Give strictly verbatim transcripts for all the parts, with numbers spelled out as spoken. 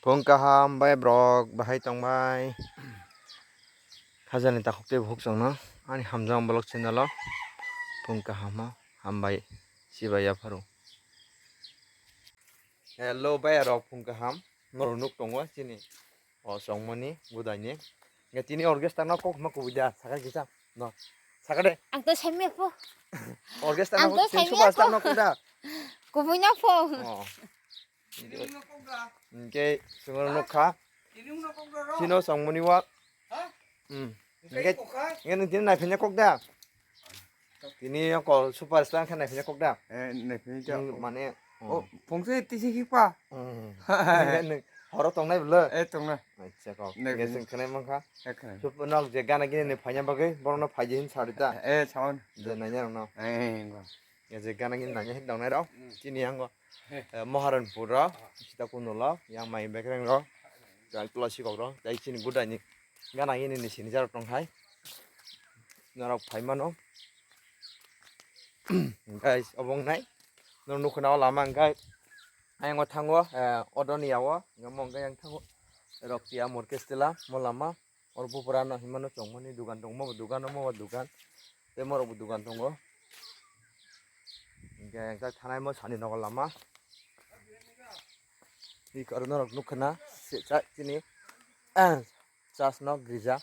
Phung kaham bai borok bahai tongbai. Khajani takhuk tei bukhuk chwngno ani hamjak vlog channel o phung kaham o hambai chibai yapharo. Hello bai rok phung kaham norok nuk tongo chini o chongmani budai ni. Nge tini orchestra no kok ma kubui da saka kisa no saka de. Ang to saimya po. Orchestra Ang no to tini saimya superstar po. No kok da. Kubui na po. Oh. Hingke chwngno nukha. Chino chongmani wa. Hmm. Hingke, hingke nwng tini naiphaina kok da? Tini kok superstar khe naiphaina kok da? Eh, naiphaina kok. Nwng mane, oh, hmm. Phungse tisi hikpa. Hmm. Hingke nwng horo tongnai bwle? Eh, tongnai. Acha kok. Naiphaina. Hingke chwng khwnai mankha. Eh, khwnai. Sup-, nok je gana gini ni phaina bagwi borokno phaidi hin sarita. Eh, sawan. Je naina rokno. Eh, eh, eh. Nge je gana gini nanya hin tongnai rok. Hmm. Chini yango, eh, Moharanpur rok, Sitakundu rok, yang mai bekreng rok, yang tula sikok rok, tei chini gudani gana gini ni sini jarok tong hai. Norok phai mano. Guys, obo wngnai. Norok nukho na o lama hwnkhe. Ayang o thango, eh, odoni yawo, yang mo hwnkhe yang thango. Rok tia murkes tila, mo lama. Oro bupra no hinmano chongmani dugan tongo, mo bo dugan, omo bo dugan, tei morok bo dugan tongo. Hingke ang tak thanai mo sani nogo lama. Iko aro norok nukha na se cha chini church no girja,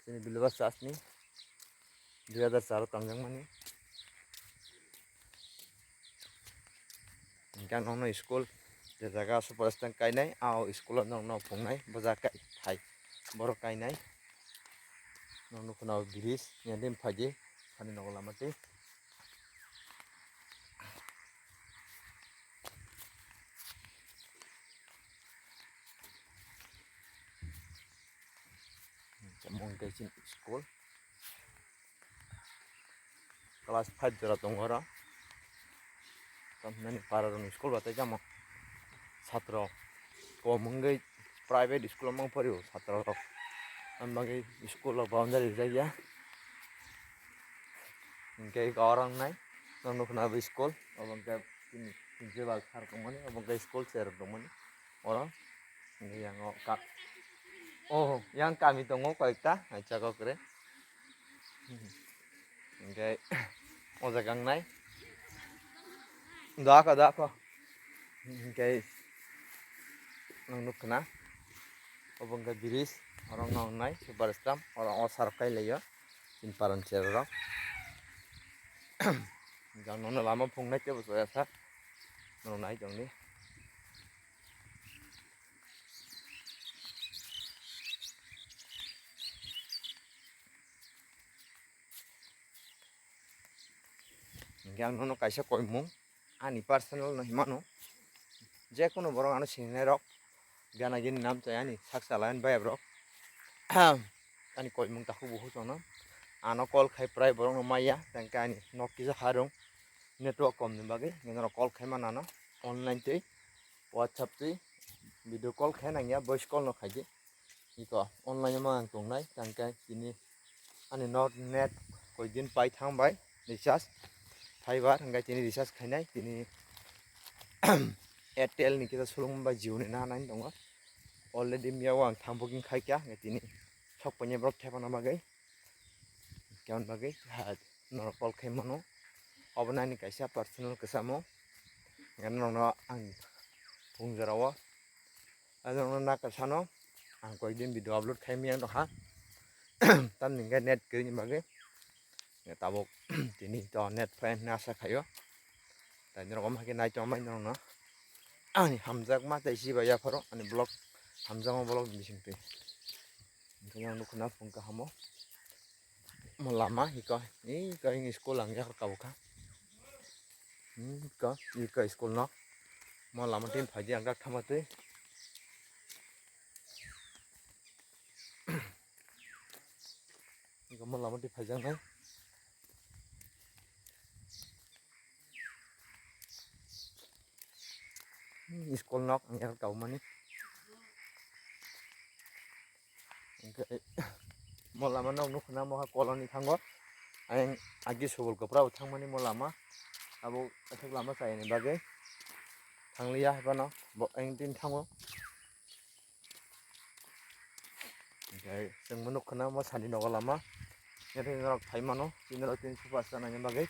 chini Bilwa church ni dui hazar char o tongjakmani. Hingke ang nokno school je jaga superstar kainai, ah, o school o nokno phungnai, bo jaga kai phai, borok kainai. Nok nukho na o bridge, yang din phaidi, ani nogo lama twi. Tamo hingke chini school. Class five jora tongo oro. Tamhinani para rokni school batai tamo satro kom wngwi private school o mang phorio satro rok. Ang bagwi school o boundary rijak ya. Hingke oro wngnai, norok nukho na bo school, obo hingke chini principal sir tongmani, obo hingke school chair rok tongmani. Oro hingke yang o ka-, oh, yang kami tongo koyekta, acha kokre. Hingke o jaga wngnai. Dako, dako. Hingke ang nukha na. Obo hingke bridge, oro wng nai super stamp, oro o sar kai laio. Chini paran cherok. Jang nono lama phungnai tebo soya sa. Nono nai tongdi. Hingke ang nono kaisa koimung ani personal no himano, je kono borok ano sininairok gana gini nam chaya ani sak chala ani bayap rok ani koimung takhuk bukhuk tono ano call khai prai borok no maya tangke ani nok kisa harung network kom ni bagwi norok call khai manano online twi WhatsApp twi video call khai nangya voice call no khaidi. Iko online o mang tongnai, tangke tini ani no net koi din pai thang bai recharge fiber hingke tini recharge khainai tini Airtel ni kisa sulung bai Jio ni na nai tongo. Already miya o ang thang booking khai kha, hingke tini sok paine borok thepana bagwi. Kemon bagwi ha norok call khai mano. Obo nani kaisa personal kisa mo. Norokno ang phung jora o norokno nakar sano ang koi din video upload khai miyang tongkha. Tamni hingke net kwrwini bagwi tabuk tini to net fry hwnwi asa khaio. Tai norok omo hai khe nai tongmani norokno ani hamjakma tei chibai yapharo ani vlog hamjakma vlog ni bisingtwi. Hingke ang nukho na phung kahamo. Mo lama iko, iko ini school ang yak kabo kha. Iko, iko school no. Mo lama tin phaidi ang gak thama twi. Iko mo lama tin phaijak nai. School nok ang yak kabo mani. Hingke mo lama nog nukha na moha koloni thango. Ayang agi subul kwpra bo thangmani mo lama. Abo aswk lama chayani bagwi thangliya haphano bo ayang tin thango. Hwnkhe chwngbo nukha na omo sani nogo lama. Hwnkhe norok phai mano, chini rok tini super star naina bagwi.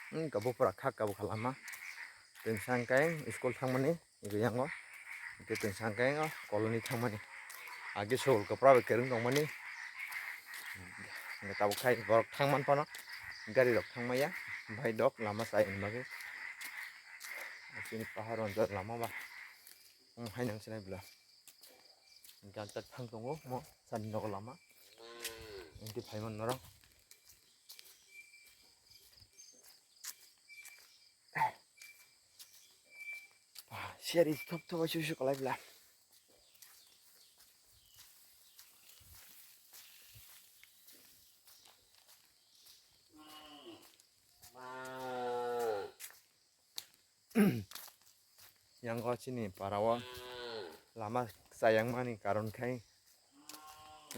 Hmm, kabo pura kha, kabo kha lama. Tini sangkhe school thangmani. Ego yango. Hwnkhe tini sangkhe o colony thangmani. Age school kwpra bai kwrwng tongmani. Hwnkhe tabuk khai borok thangman phano. Gari rok thangmaya. Bike rok lama chaya ni bagwi. Chini pahar onjak lama ba. Wng hai nang sinai bwla. Hwnkhe ang tak thang tongo mo sani nogo lama. Hwnkhe phai man norok. Siyari thop thop sui sui kalai bwla. Yango chini para o lama chayangmani karon khai,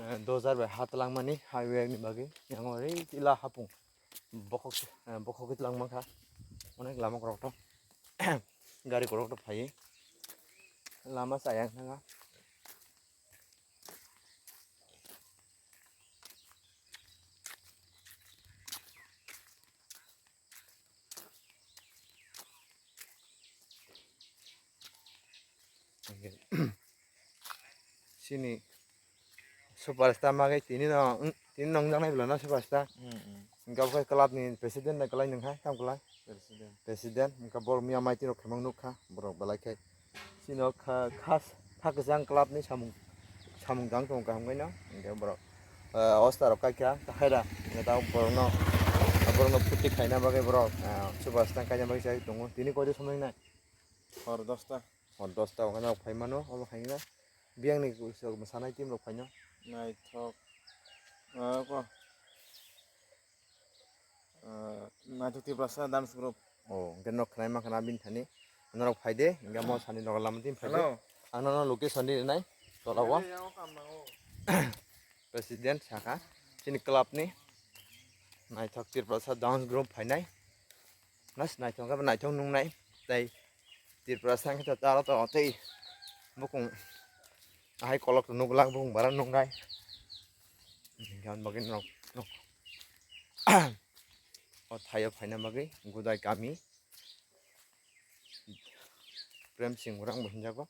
eh, dojar bai ha twlangmani highway ni bagwi yango ri tila hapung bokhok, eh, bokhok twlang mankha onek lama kokrok to gari kokrok to phaiwi lama chayang thangkha. Chini superstar magai tini no, tini nongjaknai bwla no superstar. Hwnkhe obo khe club ni president nai kwlai nwng kha, tamo kwlai? President. President, hwnkhe borok miya maiting rok khaimang nukha, borok belai khe. Chini o kha, kha, kha kwchang club ni samung, samung tang tongo kaham khe no. Hwnkhe borok, eh, osta rok kaikha, haira, hwnkhe tabuk borok no, borok no phuti khaina bagwi borok, eh, superstar kaina bagwi chai tongo. Tini koito somoi nai? Hor dosta. Hor dosta o gana phai mano, obo hai no. Biyang ni sanai team rok phai no. Naithok. Ah, ko. Ah, Naithok Tiprasa dance group. Oh, hwnkhe nok khnai ma khna bini thani. Norok phai de, hwnkhe mo sani nogo lama team phai de. Hello. Ang nono location di rinai, tola o. President saka, chini club ni. Naithok Tiprasa dance group phainai. Nas naithok khe naithok nungnai. Tei Tripura sang khe taro to tei bukung ahai kolok to nuglak bukung bara nungnai. Hingkhe ang bagwi nok nok o thaio phaina bagwi Gudai kami Prem Singh Urang bo hinjago.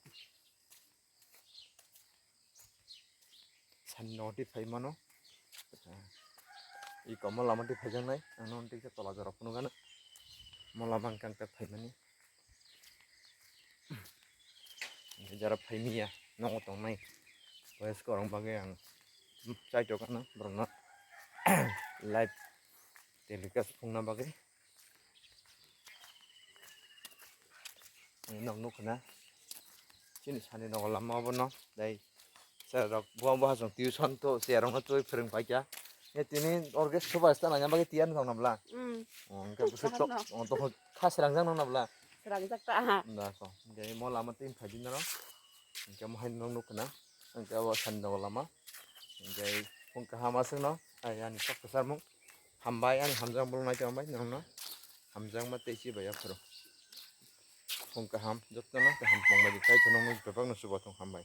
Sani nogo twi phai mano. I komo lama twi phaijaknai. Ang nono twi khe tola jora phunukgano. Mo lama hwnkhe ang tak phaimani. Jora phaimiya nogo tongnai. Boyos korong bagwi ang chaitokgano borokno live telecast phungna bagwi. Nok nukha na. Chini sani nogo lama obo no. Dai. Sir rok bo bo hasong tuition to sir rok no twi phwrwng paikha. Ye tini orge superstar nangya bagwi tiyan thang nabla. Mm. Oh, hwnkhe busuk Chakno. Tok, oh, tokho kha srangjak nang nabla. Srangjak ta. Da ko. Hwnkhe mo lama tin phaidi naro. Hwnkhe mo hai nok nukha na. Hwnkhe obo sani nogo lama. Hwnkhe phung kaham aswk no. Ai ani kok kwchar mung. Hambai ani hamjak bolong nai tongbai norokno. Hamjakma tei chibai yaphuru. Phung kaham, jotono kaham tongbai di, tei tono mui bebakno chubathung hambai.